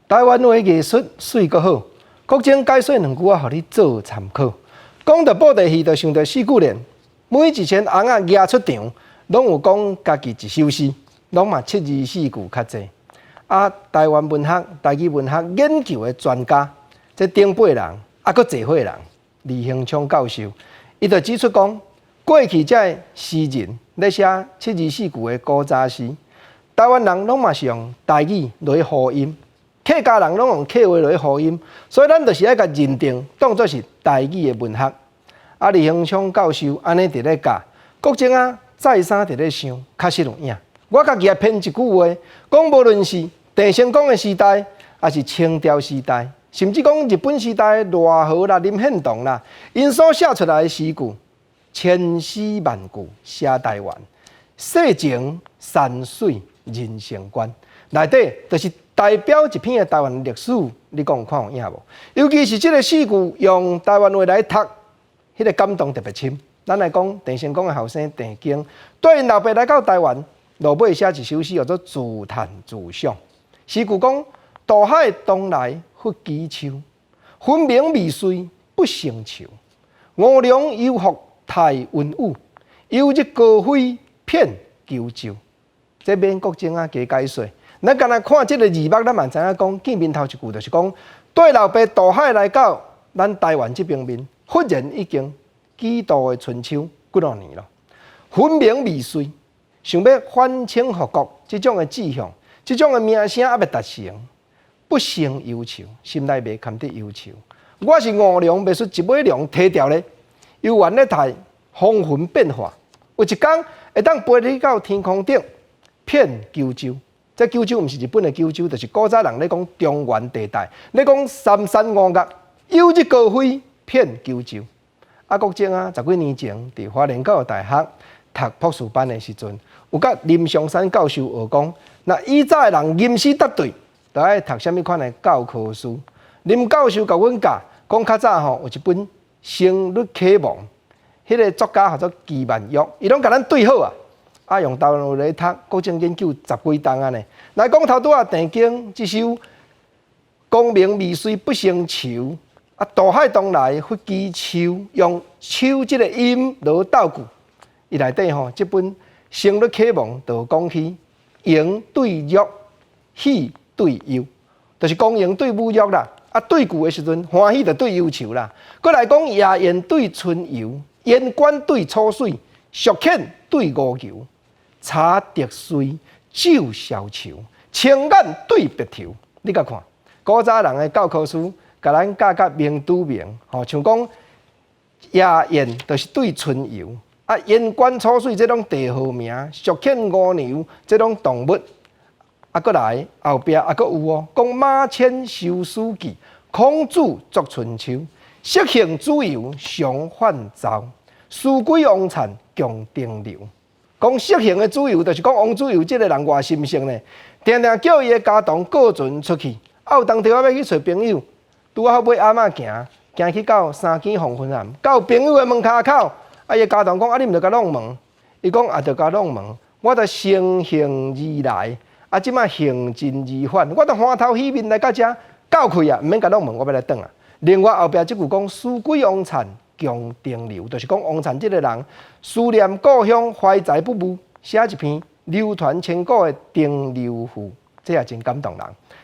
台灣話藝術媠閣好，國政解說兩句仔，予你做參考。講到布袋戲，就想著四句聯，每一千尪仔蜈出場，攏有講家己一首詩，攏嘛七字四句較濟。啊，台灣文學、台語文學研究的專家，這頂輩人，啊，閣濟歲人，李興昌教授，伊就指出講，過去這个詩人咧寫七字四句的古早詩，台灣人攏嘛是用台語來呼音。客家人攏用客話來呼音，所以咱就是愛共認定當做是台語的文學。啊，李興昌教授按呢佇咧教，國政啊再三佇咧想，確實有影。我家己也編一句話，講無論是鄭成功的時代，抑是清朝時代，甚至講日本時代賴和啦、林獻堂啦，𪜶所寫出來的詩句，千詩萬句寫台灣，世情山水人生觀，內底就是代表一片的台灣歷史，你講有看有影無？尤其是這个四句用台灣話來讀，彼个感動特別深。咱來講鄭成功的後生鄭經，帶𪜶老爸來到台灣，落尾寫一首詩叫做《自嘆自賞》。詩句講：渡海東來佛機丘，分明未遂不成秋。吳良猶復太雲雨，有日高飛遍九州。這免國政啊加解說。咱干焦看這个字幕，咱嘛知影講見面頭一句就是講，帶老爸渡海來到咱台灣這邊面，忽然已經幾度的春秋幾若年咯。分明未遂，想欲反清復國這種的志向，這種的名聲猶未達成，不勝憂愁，心內袂堪得憂愁。我是吳龍，袂輸一尾龍提牢咧，猶原咧刣風雲變化，有一工會當飛去到天空頂，遍九州。這九州毋是日本的九州，就是古早人咧講中原地帶，咧講三山五岳，有日高飛遍九州。啊，國政啊，十幾年前佇花蓮教育大學讀博士班的時陣，有佮林松山教授學講，若以早的人吟詩答對，就愛讀啥物款的教科書。林教授共阮教，講較早吼有一本《聲律啟蒙》，彼个作家號做祁萬玉，伊攏共咱對好啊。啊，用台灣話來讀，國政研究十幾冬按呢。來講頭拄仔鄭經這首《功名未遂不成愁》，啊，渡海東來佛機丘，用丘這个音來鬥句。伊內底吼，這本《聲律啟蒙》就講起榮對辱，喜對憂，就是光榮對侮辱啦。啊，對句的時陣，歡喜就對憂愁啦。閣來講夜宴對春遊，鹽關對楚水，宿遣對吳牛。茶滴水，酒消愁，青眼對白頭。你共看，古早人的教科書，共咱教甲明拄明，吼，像講夜宴就是對春遊，啊，鹽關楚水這攏地號名，宿遣吳牛這攏動物，啊，閣來後壁啊，閣有哦，講馬遷修史記，孔子作春秋，釋行子游常泛舟，思歸王粲共停留。講釋行的子游，就是講王子猷這个人偌心性呢，定定叫伊的家童過船出去，啊有當時仔欲去揣朋友，拄好尾阿嬤行，行去到三更黃昏啊，到朋友的門跤口，啊伊的家童講啊你毋著共挵門，伊講也著共挵門，我著乘興而來，啊這馬興盡而返，我著歡頭喜面來到遮，夠氣啊，毋免共挵門，我欲來轉啊。另外後壁這句講思歸王粲。共停留，就是講王粲這个人思念故鄉，懷才不遇，寫一篇流傳千古的《停留賦》，這也真感動人。